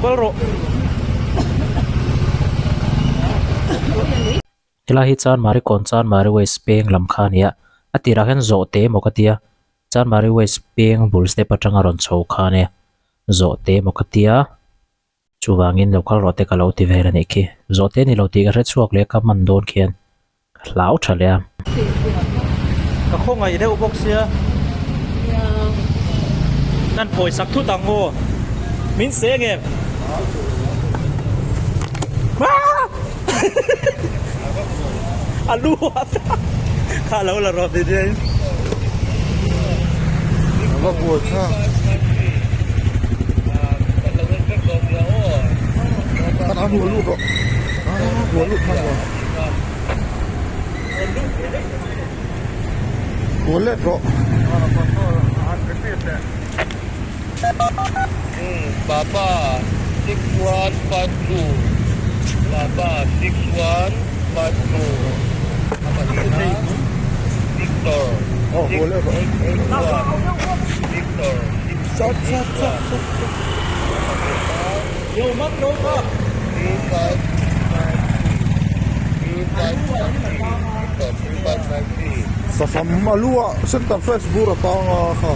kal rawh. Helai hi Chanmari kawn Chanmari West peng lam kha a ni a, a tirah hian zawhte emaw ka tia, Chanmari West peng bul step atanga rawn chho kha a nia, zawhte emaw ka tia, chuvangin lo kal rawh te ka lo ti vel a nih khi, zawhte ni lo tih ka hre chhuak leh ka hman dawn khian ka hlau tha leh a. Ka khawngaih deuh bawk sia, kan phawisak thut ang aw, min seng em? A lu a kha lo la rawh ti diain. Va buai kha. Kan a hmuh lut rawh. A hmuh lut hman rawh. Hmuh let rawh. Papa 6152 Papa 6152 A pahnihna Victor 6881 Victor 6881 A pahnihna 3593 3593 Victor 3593. Sahram a lu ah center fresh bur a tang a kha.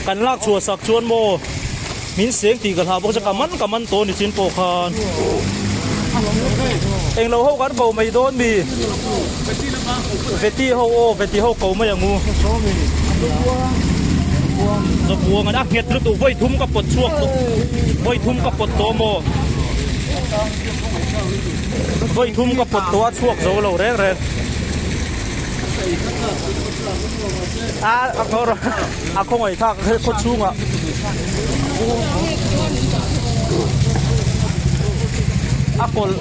Kan lak chhuah sak chuan maw min seng tih ka hlau bawk che ka man ka man tawh ni chin pawh khan englo ho kan ko mai dawn mi veti ho aw veti ho ko mai ang u zabuang an a nghet lutuk vawi thum ka pawt chhuak tawh vawi thum ka pawt tawh maw vawi thum ka pawt tawh a chhuak zo lo reng reng. A a kawr a khawngaih thlak he khaw chhungah a kawlh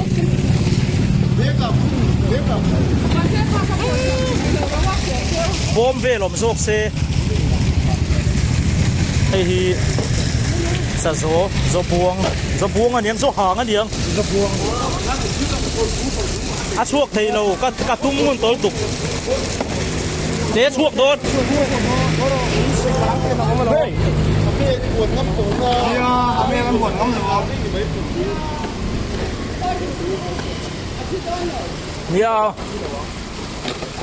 bawm vel awm zawk se hei hi sazaw zawbuang zawbuang a niang zawhang a niang A chhuak thei lo ka ka tum ngun tawl tuk te chhuak dawn. Nia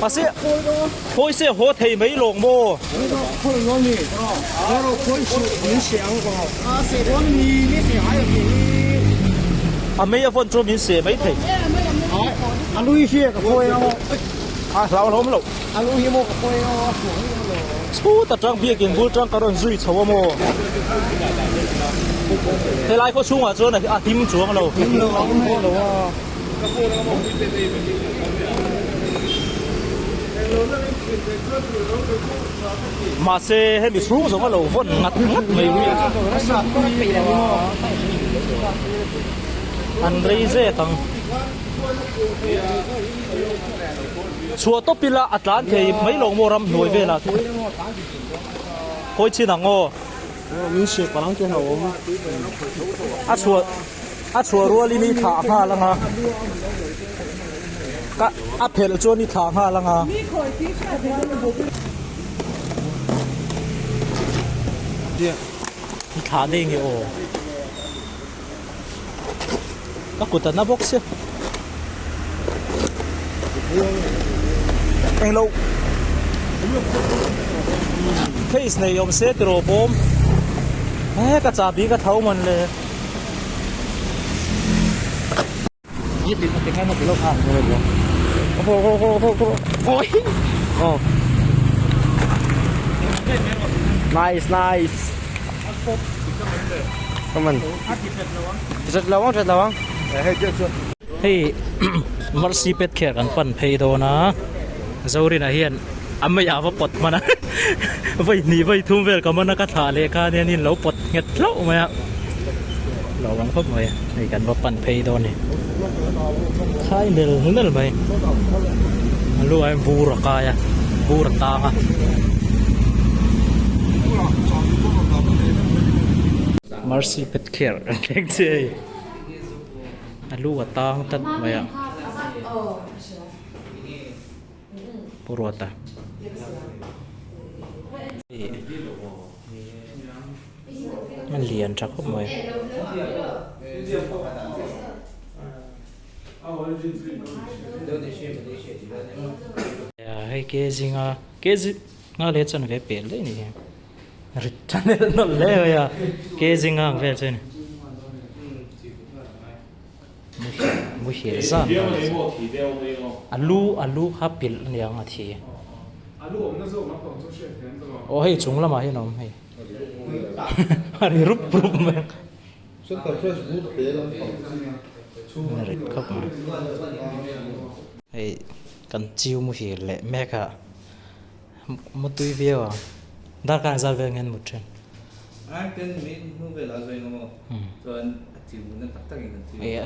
mahse khawi se haw thei mai lawng maw. A mei a vawn chu min seh mai thei. A hlauhlawm loh. Chhut atang biakin bul tang ka rawn zui chho a maw. Helai khaw chhungah chuan a him chuang lo. Mahse hemi chhung zawng a lo vawn ngat ngat mai hi an rei zet ang. Chhuah tawp ila a tlan thei mai lo maw ramhnuai velah khawi chin ang aw. A chhuah. A chhuah rualin i thlah nghal ang a, ka a phelh chuan i thlah nghal ang a. I thlah daih nge aw. Ka kut a na bawk sia. Englo case nei awm se tiraw bawm. He ka chahbi ka tho man le. Nice nice. Come on. That lo ang that lo ang. Hei Mercy pet care kan pan phei dawn a Zorina hian a mei ah va pawt hman a vawi hnih vawi thum vel ka man a ka thlah leh kha anian in lo pawt nghet hlauh mai a. Lo ang khawp mai hei kan va pan phei dawn a ni khai nel nel mai a lu ah hian bur a kai a bur a tang a. Mercy pet care an thleng chiah hei a lu a tang tlat mai a Pu Ruata. A lian tha khawp mai. Hei ke zinga ke zinga leh chuan ve pel daih a ni hi rit tha nelh nawlh hle mai a ke zinga ang vel chu a ni muhil zan a lu a lu kha pilh a niang a thi aw hei chung lamah hian a awm hei. A ri rup rup mai a. A rit khawp mai. Hei kan chiu muhil leh mek a mutui viau a darkar zat vel nge an mut thin.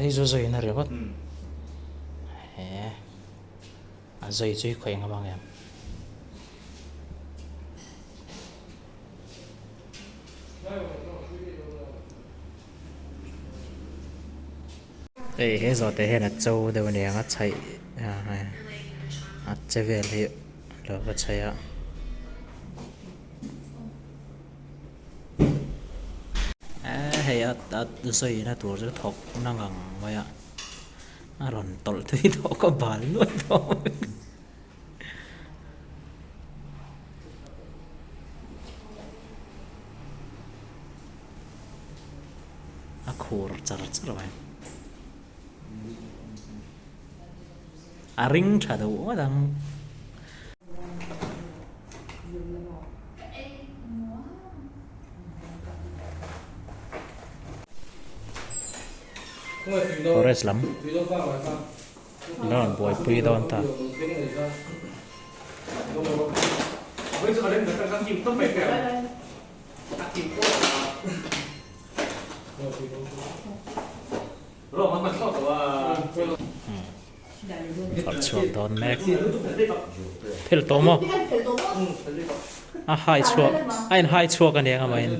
Hei zu zawin a ri ringawt he. A zai chu i khawih ngam ang em? Hei he zawh te hian a cho deuh a niang a chhaih a che vel hi lo va chhaih a. Hei a zawina tur chu thawk na ngang mai a. A rawn tawlh thui tawh ka bal nuai tawh mai. A khur char char mai. A ring tha deuh ngawt ang. Forest lam an rawn buaipui dawn ta. Phawrh chhuak dawn mek. Phel tawh maw? A hai chhuak a in hai chhuak a nia nga mahin.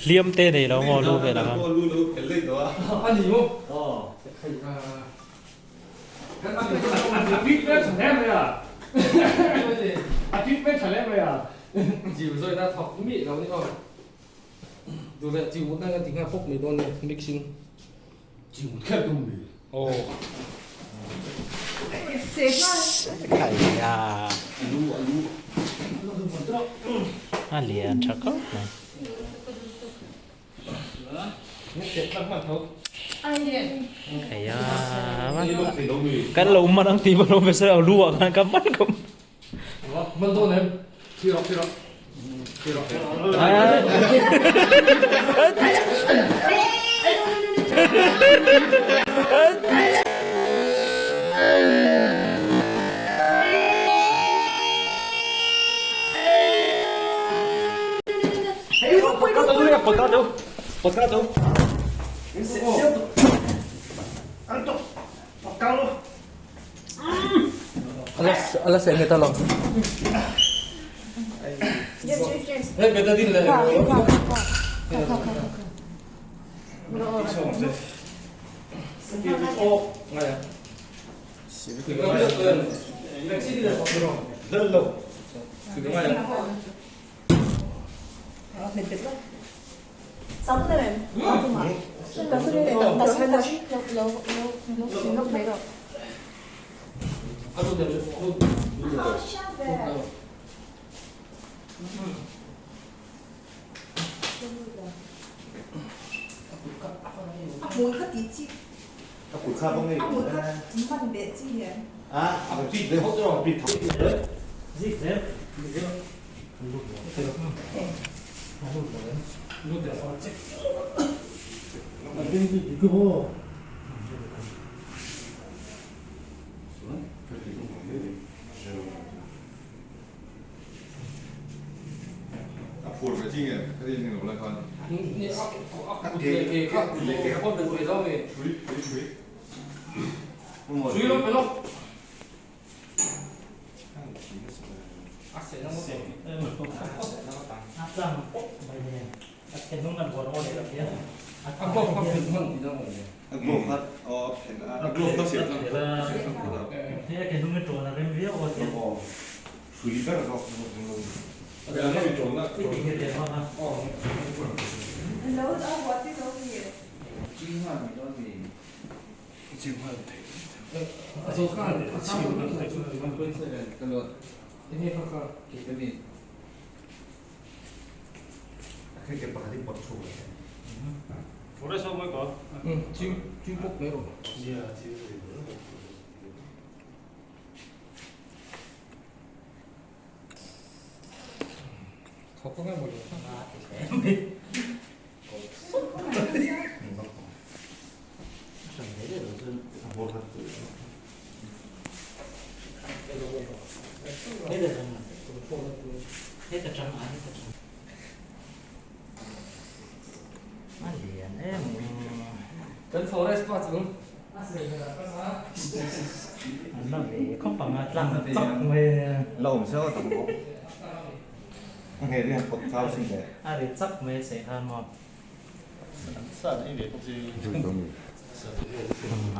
Hliam te nei lo maw lu vel ang a. A lian tha khawp mai. Kan lo man ang tih pawh lo hmasa lo lu ah khan ka man khawp.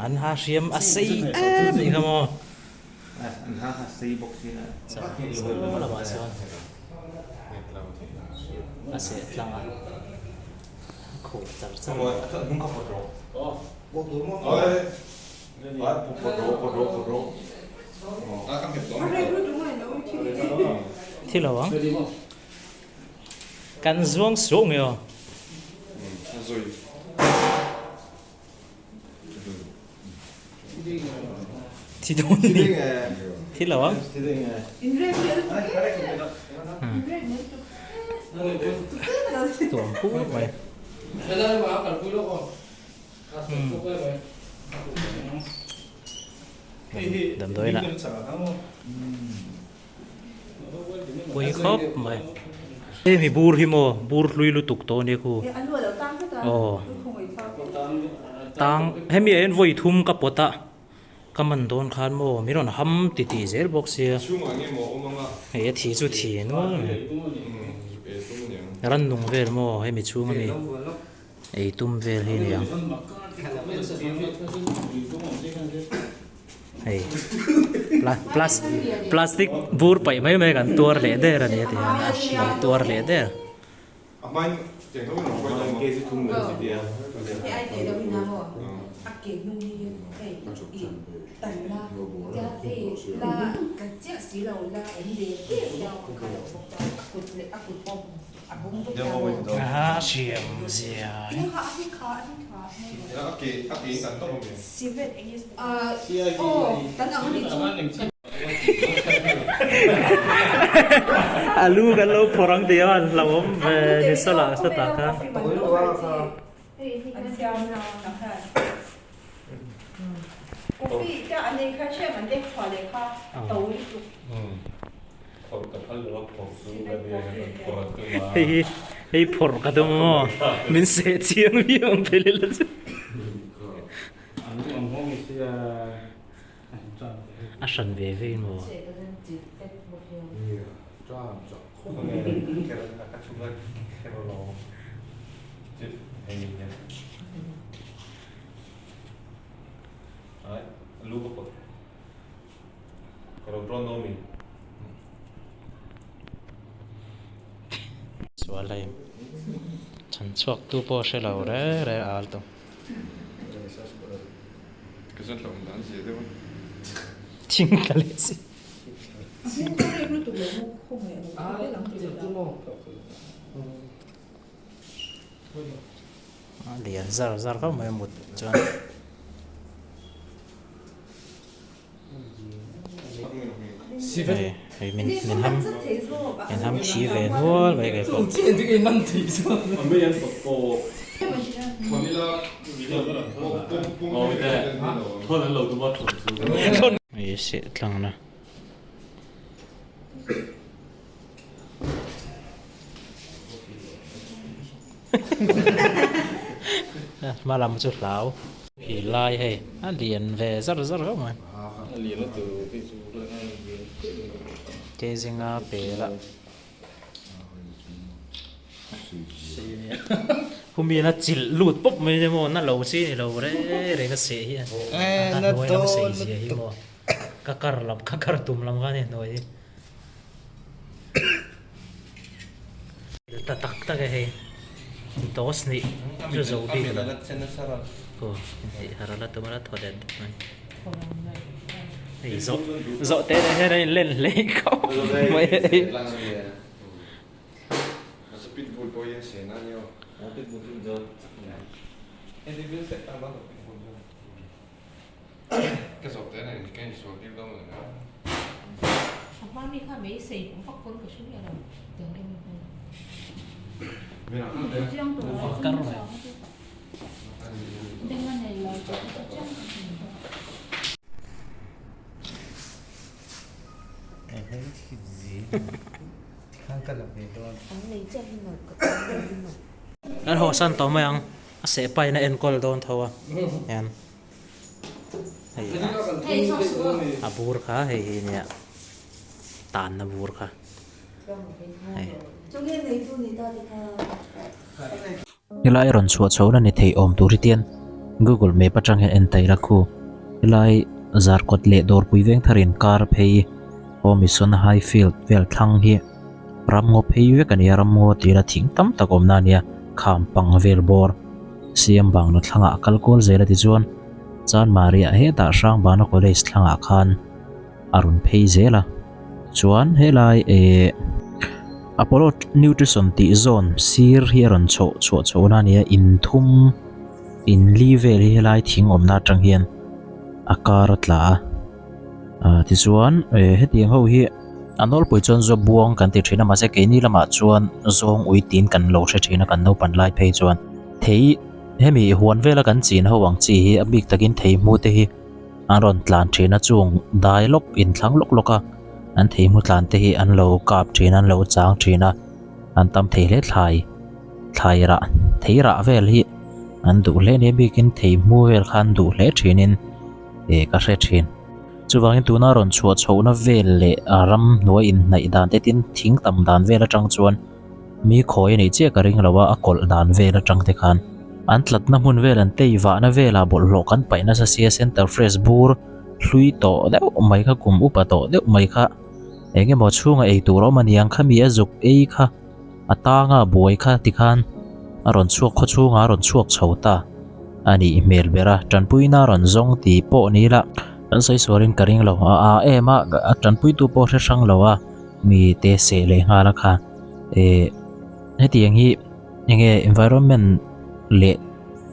An ha hriam a sei em ni kha maw. An ha kha sei bawk si na. Saw lamah chuan a seh tlang a, a khuh char char a. Thi lo ang. Kan zuang suah nge aw. Thi dawn ni. Thi lo ang. Tuam pur mai. Damdawi lah. Pui khawp mai. Hemi bur hi maw bur hlui lutuk tawh ania khu. Aw tang hemi ah hian vawi thum ka pawt a ka man dawn khan maw min rawn ham ti tih zel bawk sia hei a thi chu thi nual mai rannung vel maw hemi chhung ami. Ei tum vel hi nia. Hei plastic bur paih mai mai kan tuar leh der a ni a ti hian a lo tuar leh der. A hriam zia A lu kan lo phawrh ang tih a an hlauhawm ve ni sawlah sawtah khan. Hei hi hei phawrh ka tum maw min seh chiang viau ang phel ila chu a hran ve ve in maw. Sual hei chhan chhuak tu pawh hre lo reng reng a al tawh. Thing tla leh si. A lian zar zar khawp mai a mut chuan. Hei hei min min ham min ham thi ve nual mai kei pawh. Hei seh tlang na. Hma lam chu hlau. Hi lai hei a lian ve zar zar khawp mai. Ke zinga pela. Khumi na chilh lut pawp mai nia maw na lo chi ni lo reng reng a seh hi a hnuai lam sei zia hi maw ka kar lam ka kar tum lam kha a ni hnuai hi ta tak tak e hei dose nih chu zo bik lo aw hei har a la tum a la thaw let mai. Hei zawh zawh te nen hian a in len hlei khawp mai hei. Kar mai. An hawhsan tawh mai ang a seh pain a enkawl dawn tho a hian hei a bur kha hei hi nia tanna bur kha hei. Helai rawn chhuah chho na ni thei awm tur hi tian Google Map atang hian en ta ila khu. Helai Zarkawt leh Dawrpui veng thar in kar phei Home Mission High Field vel thlang hi ramngaw phei vek a ni a, ramngaw tira thing tam tak awmna a ni a, kham pang vel bawr siam bangna thlangah a kal kual zel a tichuan Chanmariah hetah Hrangbana College thlangah khan a rawn phei zel a chuan helai eh Apollo Nutrition tih zawn sir hi a rawn chhoh chhuah chhoh na a ni a in thum in li vel hi helai thing awmna atang hian a kar a tla a ah tichuan eh hetiang ho hi a nawlpui chuan zaw buang kan ti thin a mahse keini lamah chuan zawng ui tin kan lo hre thin a kan naupan lai phei chuan thei hemi huan vela kan chin ho ang chi hi a bik takin thei hmu te hi. an rawn tlan thin a chung dai lawk inthlang lawk lawk a an thei hmu tlan te hi an lo kap thin a an lo chang thin a an tam thei hle thlai thlai rah thei rah vel hi an duh hle nia bikin thei hmu vel kha an duh hle thin in eh ka hre thin chuvangin tuna rawn chhuah chhohna vel leh a ramhnuai inhnaih dan te tin thing tam dan vel atang chuan. Mi khawi a nih chiah ka ring lo a, a kawlh dan vel atang te khan. An tlatna hmun vel an tei vahna velah bawlhhlawh kan paih nasa sia center fresh bur hlui tawh deuh mai kha kum upa tawh deuh mai kha eng emaw chhunga ei tur a awm a niang khami a zuk ei kha a tanga buai kha tikhan a rawn chhuak khaw chhungah a rawn chhuak chho ta a nih hmel ber a tanpuina a rawn zawng tih pawh ni ila kan sawi sualin ka ring lo a a em a a tanpuitu pawh hre hrang lo a. Mi te seh leh nghal a kha eh hetiang hi enge environment leh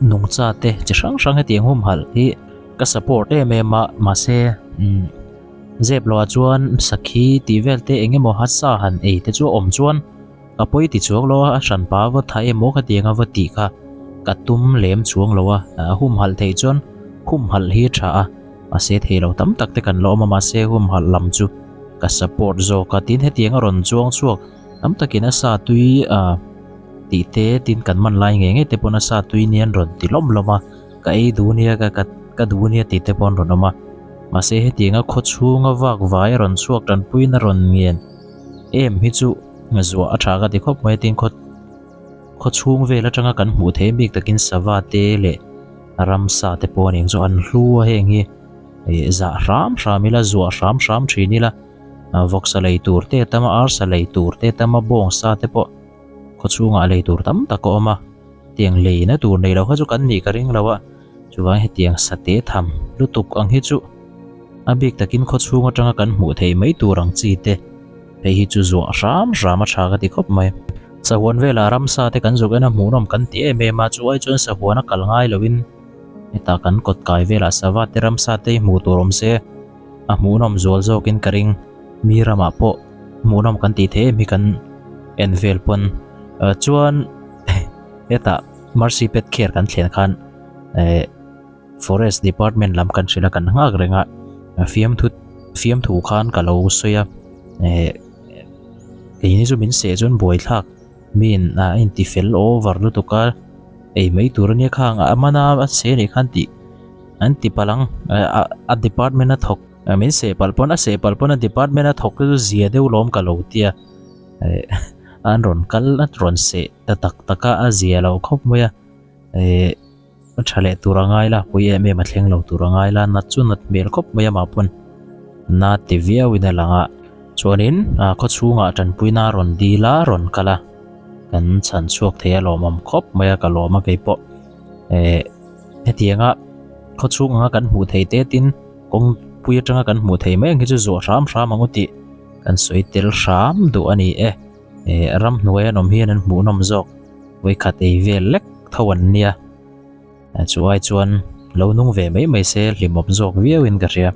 nungcha te chi hrang hrang hetiang humhalh hi ka support em em a mahse umm zep loh ah chuan sakhi tih vel te eng emaw hasa han ei te chu a awm chuan ka pawi ti chuang lo a a hran pa va tha emaw ka tiang a va tih kha ka tum lem chuang lo a humhalh theih chuan humhalh hi a tha a. Mahse thei lo tam tak te kan la awm a mahse humhalh lam chu ka support zawk a tin hetiang a rawn chuang chhuak tam takin a sa tui ah tih te tin kan man lai ngei ngei te pawn a sa tui nia an rawn ti lawm lawm a ka ei duh nia ka ka ka duh nia tih te pawh an rawn awm a mahse hetiang a khaw chhunga vak vai a rawn chhuak tanpuina rawn ngen em hi chu zuah a tha ka ti khawp mai a tin khaw khaw chhung vel atanga kan hmuh theih bik takin sava te leh ramsa te pawh a ni ang chu an hlu a heng hi ih zah hram hram ila zuah hram hram thin ila vawksa lei tur te a tam a arsa lei tur te a tam a bawngsa te pawh khaw chhungah lei tur tam tak a awm a tiang leina tur nei lo kha chu kan nih ka ring lo a chuvang hetiang sateh tham lutuk ang hi chu a bik takin khaw chhung atanga kan hmuh theih mai tur ang chi te. Hei hi chu zuah hram hram a tha ka ti khawp mai. Sahuan velah ramsa te kan zuk en a hmuhnawm kan ti em em a, chu ai chuan sahuan a kal ngai loin hetah kan kawt kai velah sava te ramsa te hi hmuh tur awm se a hmuhnawm zual zawkin ka ring. Mi ramah pawh hmuhnawm kan tih theih em hi kan en vel pawn. Chuan hetah Mercy Pet Care kan thlen khan eh. Forest department lam kan hrilh a kan nghak reng a fiamthu fiamthu khan ka lo sawi a eh keini chu min seh chuan buai thlak Miin a inti fel over lutuk a ei mai tur ania khang a mana a se anih khan tih an ti palh ang a department a thawk min seh palh pawn a seh palh pawn a department a thawk te chu zia deuh lawm ka lo tia eh an rawn kal a rawn seh ta tak tak a a zia lo khawp mai a eh a tha leh tur a ngai la pui em em a thleng lo tur a ngai la nat chu nat hmel khawp mai amah pawn na ti viau in a lang a chuanin ah khaw chhungah tanpuina a rawn dil a rawn kal a kan chhan chhuak thei a lawmawm khawp mai a ka lawm a keipawh eh hetianga khaw chhung anga kan hmuh theih te tin kawngpui atanga kan hmuh theih mai ang hi chu zawh hram hram ang u tih kan sawi tel hram duh a ni e eh ramhnuai an awm hian an hmuhnawm zawk. Vawikhat ei vel lek tho an nia, chu ai chuan lo nung ve mai mai se hlimawm zawk viau in ka hria.